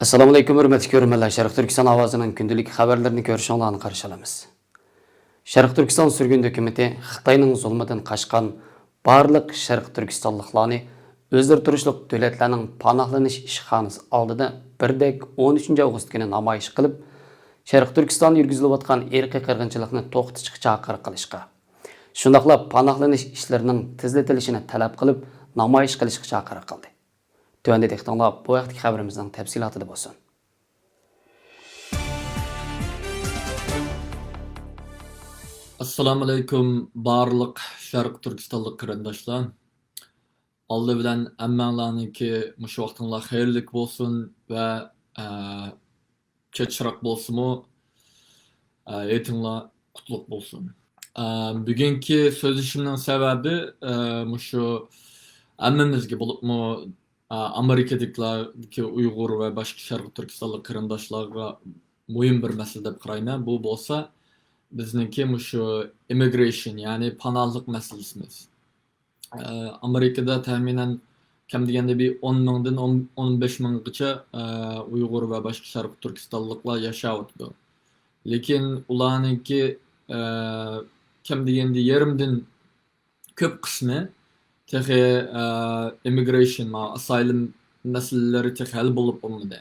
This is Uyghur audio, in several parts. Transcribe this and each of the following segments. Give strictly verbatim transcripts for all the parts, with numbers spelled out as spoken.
ئەسسالامۇئەلەيكۇم، ھۆرمەتلىك كۆرۈرمەنلەر. شەرقىي تۈركىستان ئاۋازىنىڭ كۈندىلىك خەۋەرلىرىنى كۆرۈشۈڭلارنى قارشى ئالىمىز. شەرقىي تۈركىستان سۈرگۈن ھۆكۈمىتى خىتاينىڭ زۇلمىدىن قاچقان بارلىق شەرقىي تۈركىستانلىقلارنى ئۆزلىرى تۇرۇشلۇق دۆلەتلەرنىڭ پاناھلىنىش ئىشخانىسى ئالدىدا بىردەك ئون ئۈچىنچى ئاۋغۇست كۈنى نامايىش قىلىپ، شەرقىي تۈركىستاندا يۈرگۈزۈلۈۋاتقان ئىرقىي قىرغىنچىلىقنى توختىتىشقا چاقىرىق قىلىشقا، شۇنداقلا پاناھلىنىش ئىشلىرىنىڭ تېزلىتىلىشىنى تەلەپ قىلىپ، نامايىش قىلىشقا چاقىرىق قىلدى. تۆۋەندە دىققىتىڭلار بۇ ھەقتىكى خەۋىرىمىزنىڭ تەپسىلاتىدا بولسۇن. ئەسسالامۇئەلەيكۇم، بارلىق شەرقىي تۈركىستانلىق قېرىنداشلار. ئالدى بىلەن ھەممەڭلارنىڭكى مۇشۇ ۋاقتىڭلار خەيرلىك بولسۇن ۋە، ئە، كەچ چىراق بولسىمۇ، ئە، ھېيتىڭلار قۇتلۇق بولسۇن. ئە، بۈگۈنكى سۆزلىشىمنىڭ سەۋەبى، ئە، مۇشۇ ھەممىمىزگە، بولۇپمۇ، ئە، ئامېرىكىدىكىلەردىكى ئۇيغۇر ۋە باشقا شەرقىي تۈركىستانلىق قېرىنداشلارغا مۇھىم بىر مەسىلە دەپ قارايمەن. بۇ بولسا بىزنىڭكى مۇشۇ ئىممىگرېيشن، يەنى پاناھلىق مەسىلىسىمىز. ئە، ئامېرىكىدا تەخمىنەن كەم دېگەندە بىر ئون مىڭدىن ئون، ئون بەش مىڭغىچە، ئە، ئۇيغۇر ۋە باشقا شەرقىي تۈركىستانلىقلار ياشاۋاتىدۇ. لېكىن ئۇلارنىڭكى، ئە، كەم دېگەندە يېرىمدىن كۆپ قىسمى تېخى، ئە، ئىممىگرېيشن، ما، ئاسايلىم مەسىلىلىرى تېخى ھەل بولۇپ بولمىدى.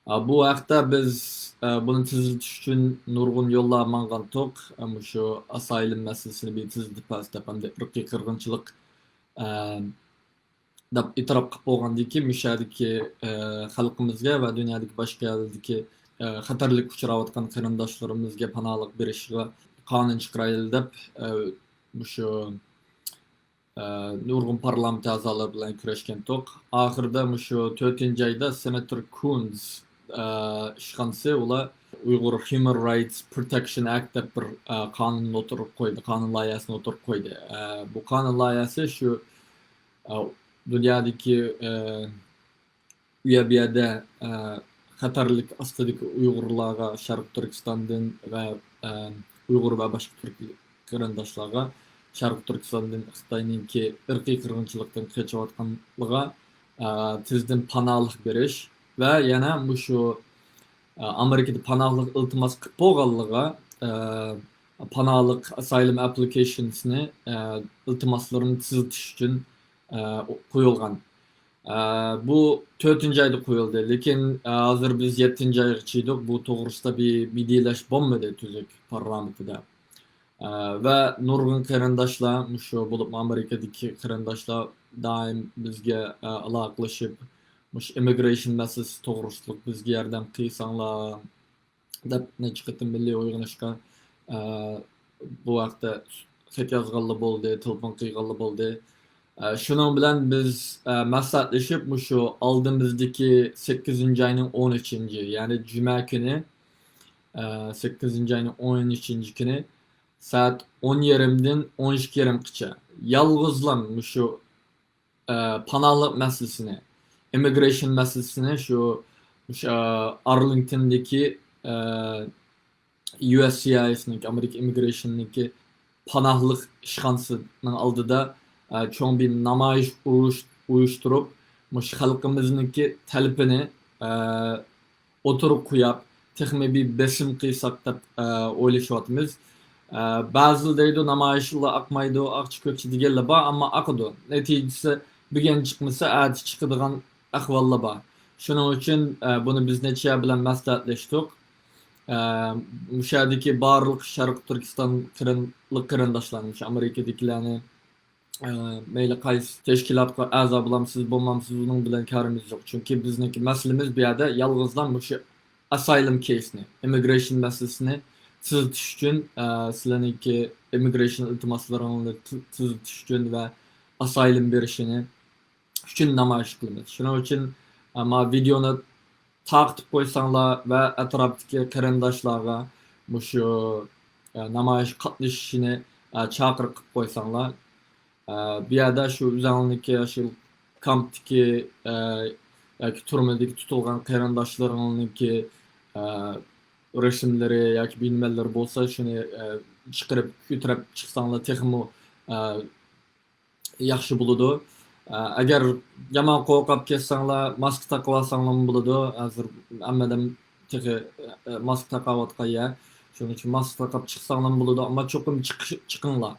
ئە، بۇ ھەقتە بىز، ئە، بۇنى تېزلىتىش ئۈچۈن نۇرغۇن يوللار ماڭغانتۇق. ئە، مۇشۇ ئاسايلىم مەسىلىسىنى بىر تېزلىتىپ بەرسە دەپ، ھەمدە ئىرقىي قىرغىنچىلىق، ئە، دەپ ئېتىراپ قىلىپ بولغاندىن كېيىن، مۇشۇ يەردىكى، ئە، خەلقىمىزگە ۋە دۇنيادىكى باشقا يەرلەردىكى، ئە، خەتەرلىككە ئۇچراۋاتقان قېرىنداشلىرىمىزگە پاناھلىق بېرىشىغا قانۇن چىقىرايلى دەپ، ئە، مۇشۇ، ئە، نۇرغۇن پارلامېنت ئەزالىرى بىلەن كۆرۈشكەنتۇق. ئاخىرىدا مۇشۇ تۆتىنچى ئايدا سېناتور كۇنز، ئە، ئىشخانىسى، ئۇلار ئۇيغۇر Human Rights Protection Act دەپ بىر، ئە، قانۇننى ئوتتۇرىغا قويدى، قانۇن لايىھەسىنى ئوتتۇرىغا قويدى. ئە، بۇ قانۇن لايىھەسى شۇ، ئە، دۇنيادىكى، ئە، ئۇ يەر بۇ يەردە، ئە، خەتەرلىك ئاستىدىكى ئۇيغۇرلارغا شەرقىي تۈركىستاندىن ۋە، ئە، ئۇيغۇر ۋە باشقا تۈرك قېرىنداشلارغا شەرقىي تۈركىستاندىن خىتاينىڭكى ئىرقىي قىرغىنچىلىقتىن قېچىۋاتقانلىقىغا، ئە، تېزدىن پاناھلىق بېرىش ۋە يەنە مۇشۇ، ئە، ئامېرىكىدا پاناھلىق ئىلتىماس قىلىپ بولغانلىقىغا، ئە، پاناھلىق، ئاسايلىم ئەپلىكېيشنسىنى، ئە، ئىلتىماسلىرىنى تېزلىتىش ئۈچۈن، ئە، قويۇلغان. ئە، بۇ تۆتىنچى ئايدا قويۇلدى، لېكىن، ئە، ھازىر بىز يەتتىنچى ئايغا چىدۇق. بۇ توغرىسىدا بىر مىدىيلەش بولمىدى تۈزۈك پارلامېنتىدا. ئە، ۋە نۇرغۇن قېرىنداشلار، مۇشۇ بولۇپمۇ ئامېرىكىدىكى قېرىنداشلار دائىم بىزگە، ئە، ئالاقىلىشىپ، مۇشۇ ئىممىگرېيشن مەسىلىسى توغرىسىدا بىزگە ياردەم قىلساڭلار، دەپ نەچچە قېتىم مىللىي ئويغىنىشقا، ئە، بۇ ھەقتە خەت يازغانلا بولدى، تېلېفون قىلغانلا بولدى. ئە، شۇنىڭ بىلەن بىز، ئە، مەسلىھەتلىشىپ، مۇشۇ ئالدىمىزدىكى سەككىزىنچى ئاينىڭ ئون ئۈچىنچى، يەنى جۈمە كۈنى، ئە، سەككىزىنچى ئاينىڭ ئون ئۈچىنچى كۈنى سائەت ئون يېرىمدىن ئون ئىككى يېرىمغىچە يالغۇزلا مۇشۇ ئە، پاناھلىق مەسىلىسىنى، ئىممىگرېيشن مەسىلىسىنى شۇ، شۇ، ئارلىڭتوندىكى، ئە، يۇ ئېس سى ئاي ئېس نىڭكى، ئامېرىكا ئىممىگرېيشننىڭكى پاناھلىق ئىشخانىسىنىڭ ئالدىدا، ئە، چوڭ بىر نامايىش ئۇرۇش-، ئۇيۇشتۇرۇپ، مۇشۇ خەلقىمىزنىڭكى تەلىپىنى، ئە، ئوتتۇرىغا قويۇپ، تېخىمۇ بىر بېسىم قىلساق دەپ، ئە، ئويلىشىۋاتىمىز. ئە، بەزىلەر دەيدۇ، نامايىشلار ئاقمايدۇ، ئاقچى كۆكچى دېگەنلەر بار، ئەمما ئاقىدۇ. نەتىجىسى بۈگۈن چىقمىسا، ئەتە چىقىدىغان ئەھۋاللار بار. شۇنىڭ ئۈچۈن، ئە، بۇنى بىز نەچچە يەر بىلەن مەسلىھەتلەشتۇق. ئە، مۇشۇ يەردىكى بارلىق شەرقىي تۈركىستان قېرىن-، قېرىنداشلارنى، مۇشۇ ئامېرىكىدىكىلەرنى، ئە، مەيلى قايسى تەشكىلاتقا ئەزا بولامسىز، بولمامسىز، ئۇنىڭ بىلەن كارىمىز يوق. چۈنكى بىزنىڭكى مەسىلىمىز بۇ يەردە يالغۇزلا مۇشۇ ئاسايلىم كېيسنى، ئىممىگرېيشن مەسىلىسىنى تېزلىتىش ئۈچۈن، ئە، سىلەرنىڭكى ئىممىگرېيشن ئىلتىماسلىرىڭلارنى تېز-، تېزلىتىش ئۈچۈن ۋە ئاسايلىم بېرىشىنى ئۈچۈن نامايىش قىلىمىز. شۇنىڭ ئۈچۈن، ئە، ما ۋىدېئونى تارقىتىپ قويساڭلار ۋە ئەتراپتىكى قېرىنداشلارغا مۇشۇ، ئە، نامايىشقا قاتنىشىشىنى، ئە، چاقىرىق قىلىپ قويساڭلار. ئە، بۇ يەردە شۇ ئۆزۈڭلارنىڭكى شۇ كامپتىكى، ئە، ياكى تۈرمىدىكى تۇتۇلغان قېرىنداشلىرىڭلارنىڭكى، ئە، رەسىملىرى ياكى بىنىمەنلىرى بولسا، شۇنى، ئە، چىقىرىپ كۆتۈرۈپ چىقساڭلار تېخىمۇ، ئە، ياخشى بولىدۇ. ئە، ئەگەر يامان قورقۇپ كەتسەڭلار، ماسكا تاقىۋالساڭلارمۇ بولىدۇ. ھازىر ھەممە ئادەم تېخى، ئە، ماسكا تاقاۋاتقان يەر. شۇنىڭ ئۈچۈن ماسكا تاقاپ چىقساڭلارمۇ بولىدۇ، ئەمما چوقۇم چىقىش-، چىقىڭلار.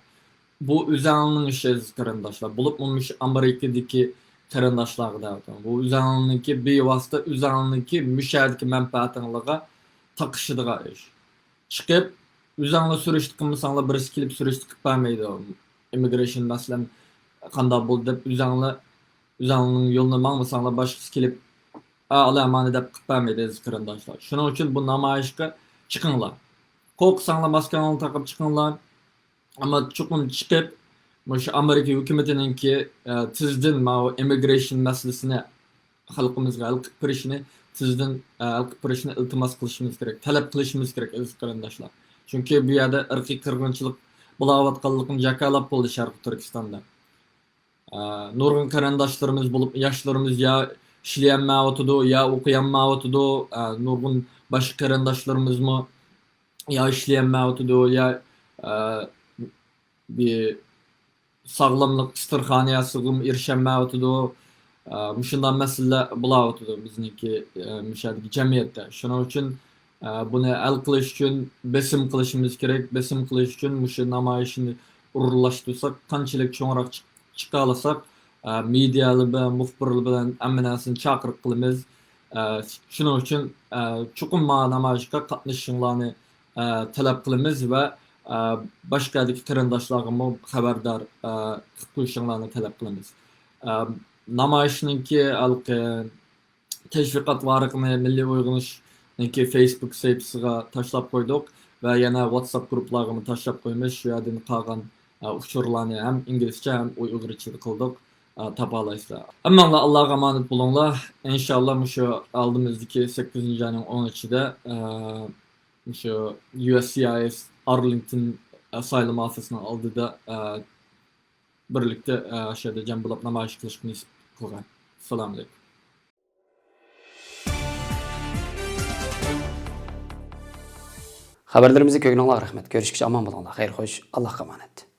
بۇ ئۆزەڭلارنىڭ ئىشى، ئەزىز قېرىنداشلار. بولۇپمۇ مۇشۇ ئامېرىكىدىكى قېرىنداشلارغا دەۋاتىمەن. بۇ ئۆزەڭلارنىڭكى بىۋاسىتە، ئۆزەڭلارنىڭكى مۇشۇ يەردىكى مەنپەئەتىڭلارغا تاقىشىدىغان ئىش. چىقىپ، ئۆزەڭلار سۈرۈشتە قىلمىساڭلار، بىرسى كېلىپ سۈرۈشتە قىلىپ بەرمەيدۇ. ئىممىگرېيشن مەسىلەم قانداق بولدى دەپ، ئۆزەڭلار، ئۆزەڭلارنىڭ يولىنى ماڭمىساڭلار، باشقىسى كېلىپ، ئا، ئالا مانا دەپ قىلىپ بەرمەيدۇ، ئەزىز قېرىنداشلار. شۇنىڭ ئۈچۈن بۇ نامايىشقا چىقىڭلار. قورقساڭلار، ماسكاڭلارنى تاقاپ چىقىڭلار. ئەمما چوقۇم چىقىپ، مۇشۇ ئامېرىكا ھۆكۈمىتىنىڭكى، ئە، تېزدىن ماۋۇ ئىممىگرېيشن مەسىلىسىنى خەلقىمىزگە ھەل قىلىپ بېرىشىنى، تېزدىن، ئە، ھەل قىلىپ بېرىشىنى ئىلتىماس قىلىشىمىز كېرەك، تەلەپ قىلىشىمىز كېرەك، ئەزىز قېرىنداشلار. چۈنكى بۇ يەردە ئىرقىي قىرغىنچىلىق بولاۋاتقانلىقىنى جاكارلاپ بولدى شەرقىي تۈركىستاندا. ئە، نۇرغۇن قېرىنداشلىرىمىز بولۇپ، ياشلىرىمىز يا ئىشلىيەلمەيۋاتىدۇ، يا ئوقۇيالمايۋاتىدۇ. ئە، نۇرغۇن باشقا قېرىنداشلىرىمىزمۇ يا ئىشلىيەلمەيۋاتىدۇ، يا، ئە، بىر ساغلاملىق ئىستىرخانىيەسىگىمۇ ئېرىشەلمەيۋاتىدۇ. ئە، مۇشۇنداق مەسىلىلەر بولاۋاتىدۇ بىزنىڭكى، ئە، مۇشۇدىكى جەمئىيەتتە. شۇنىڭ ئۈچۈن، ئە، بۇنى ھەل قىلىش ئۈچۈن بېسىم قىلىشىمىز كېرەك. بېسىم قىلىش ئۈچۈن مۇشۇ نامايىشنى ئورۇنلاشتۇرساق، قانچىلىك چوڭراق چىق-، چىقالىساق، ئە، مېدىيالار بىلەن، مۇخبىرلار بىلەن ھەممە نەرسىنى چاقىرىق قىلىمىز. ئە، شۇنىڭ ئۈچۈن، ئە، چوقۇم ما نامايىشقا قاتنىشىشىڭلارنى، ئە، تەلەپ قىلىمىز ۋە، ئە، باشقا يەردىكى قېرىنداشلارغىمۇ خەۋەردار، ئە، قىلىپ قويۇشۇڭلارنى تەلەپ قىلىمىز. ئە، نامايىشنىڭكى ھېلىقى تەشۋىقات ۋارىقىنى مىللىي ئويغىنىشنىڭكى فېيسبۇك سەھىپىسىگە تاشلاپ قويدۇق ۋە يەنە ۋاتساپ گۇرۇپپىلارغىمۇ تاشلاپ قويىمىز. شۇ يەردىن قالغان، ئە، ئۇچۇرلارنى ھەم ئىنگلىزچە، ھەم ئۇيغۇرچىدا قىلدۇق. ئە، تاپالايسىلەر. ھەممەڭلار ئاللاغا ئامانەت بولۇڭلار. ئىنشاللا مۇشۇ ئالدىمىزدىكى سەككىزىنچى ئاينىڭ ئون ئۈچىدە، ئە، مۇشۇ يۇ ئېس سى ئاي ئېس ئارلىنگتون، ئە، سايلام ئوفىسىنىڭ ئالدىدا، ئە، بىرلىكتە، ئە، ئاشۇ يەردە جەم بولۇپ نامايىش قىلىشقا نېسىپ قىلغان. ئەسسالامۇ ئەلەيكۇم. خەۋەرلىرىمىزنى كۆرگىنىڭلارغا رەھمەت. كۆرۈشكىچە ئامان بولۇڭلار. خەير خوش. ئاللاھقا ئامانەت.